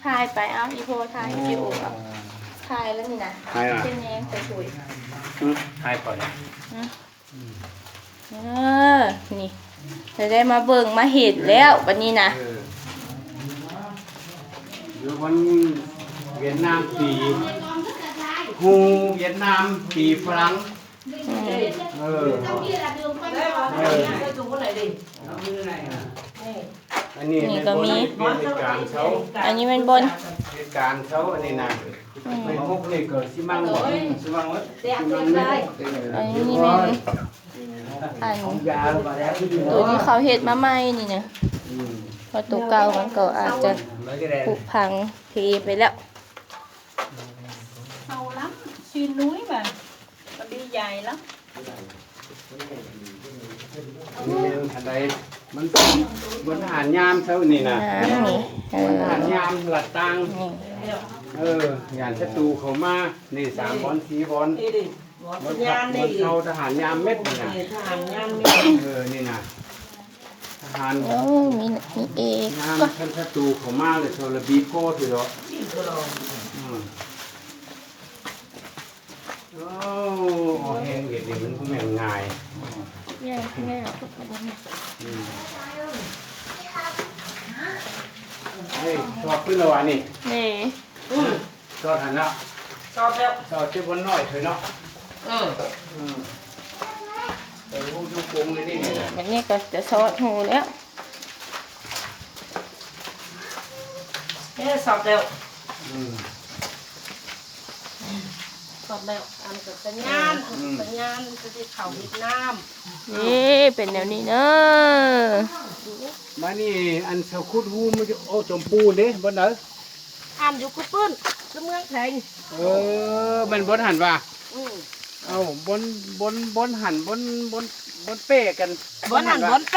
ຖ່າຍໄປ ເອົາ ອີ່ພໍ່ຖ່າຍວິດີໂອ ເອົາ ຖ່າຍແລ້ວນີ້ນະ ຖ່າຍລະ ເປັນແຍງໄປຄຸຍ ອືມ ຖ່າຍກ່ອນນະ ອືມ ເອີ ນີ້ ໄດ້ ໄດ້ມາເບິ່ງມາເຫັນແລ້ວບັດນີ້ນະ ເອີ ຢູ່ຄົນຫວຽດນາມຕີ ຮູ້ຫວຽດນາມຕີຝຣັ່ງ ອືມ ເອີ ເອີ ອັນນີ້ ນີ້ກໍມີ ເປັນເຫດການເຂົາ ອັນນີ້ແມ່ນບ່ອນ ເຫດການເຂົາ ອັນນີ້ນະ ອືມ ໄມ້ຫົກນີ້ກໍຊິມັງ ຊິມັງເບິດ ຊິມັງເບິດ ອັນນີ້ແມ່ນ ອັນ ໂຕທີ່ເຂົາເຮັດມາໃໝ່ນີ້ນະ ອືມ ເພາະໂຕເກົ່າມັນກໍອາດຈະຜຸພັງເພໄປແລ້ວ ເຮົາລຳຊື່ນຸຍວ່າ ມັນດີໃຫຍ່ລະ ອັນໃດ ມັນ ມັນທະຫານຍາມເຊົ້ານີ້ນະ ຍາມນີ້ ເອີ ມັນທະຫານຍາມລັດຕ່າງ ນີ້ ເອີ ຢ້ານສັດຕູເຂົ້າມາ ນີ້ ສາມບ່ອນ ສີ່ບ່ອນ ນີ້ດິ ບ່ອນທະຫານຍາມເມັດນີ້ນະ ນີ້ ທະຫານຍາມເມັດ ເອີ ນີ້ນະ ທະຫານ ໂອ້ ມີ ມີເອກ ຍາມຄັນສັດຕູເຂົ້າມາແລ້ວ ເຂົາລະບີບຄໍເທື່ອດອກ ອືມ ໂອ້ ແຮງເຮັດນີ້ມັນບໍ່ແມ່ນງ່າຍ ງ່າຍ ງ່າຍ ອືມ ເຮີ້ຍ ຊອດຂຶ້ນແລ້ວຫວານີ້ ນີ້ ອືມ ຊອດຫັ້ນເນາະ ຊອດແລ້ວ ຊອດເຈັບບ່ອນນ້ອຍເທື່ອເນາະ ເອີ ອືມ ເອີ ຮູ້ຢູ່ກົງເລີຍນີ້ ບັດນີ້ກໍຈະຊອດຫູແລ້ວ ເອີ ຊອດແລ້ວ ອືມ ຊອດແລ້ວ ອັນກໍສັນຍານ ອືມ ສັນຍານຈະໄດ້ເຂົ້າຫວຽດນາມ ເອີ ເປັນແນວນີ້ເດີ ມານີ້ ອັນເຂົາຂຸດຫູມັນຈະ ໂອ້ ຈອມປູເດ້ ບ່ອນໃດ? ອັນຢູ່ກຸປຶ້ນ ຄືເມືອງແຂງ ເອີ ແມ່ນບ່ອນຫັ້ນຫວາ? ອືມ ເອົ້າ ບ່ອນ ບ່ອນ ບ່ອນຫັ້ນ ບ່ອນ ບ່ອນ ບ່ອນເປ້ກັນ ບ່ອນຫັ້ນ ບ່ອນເປ້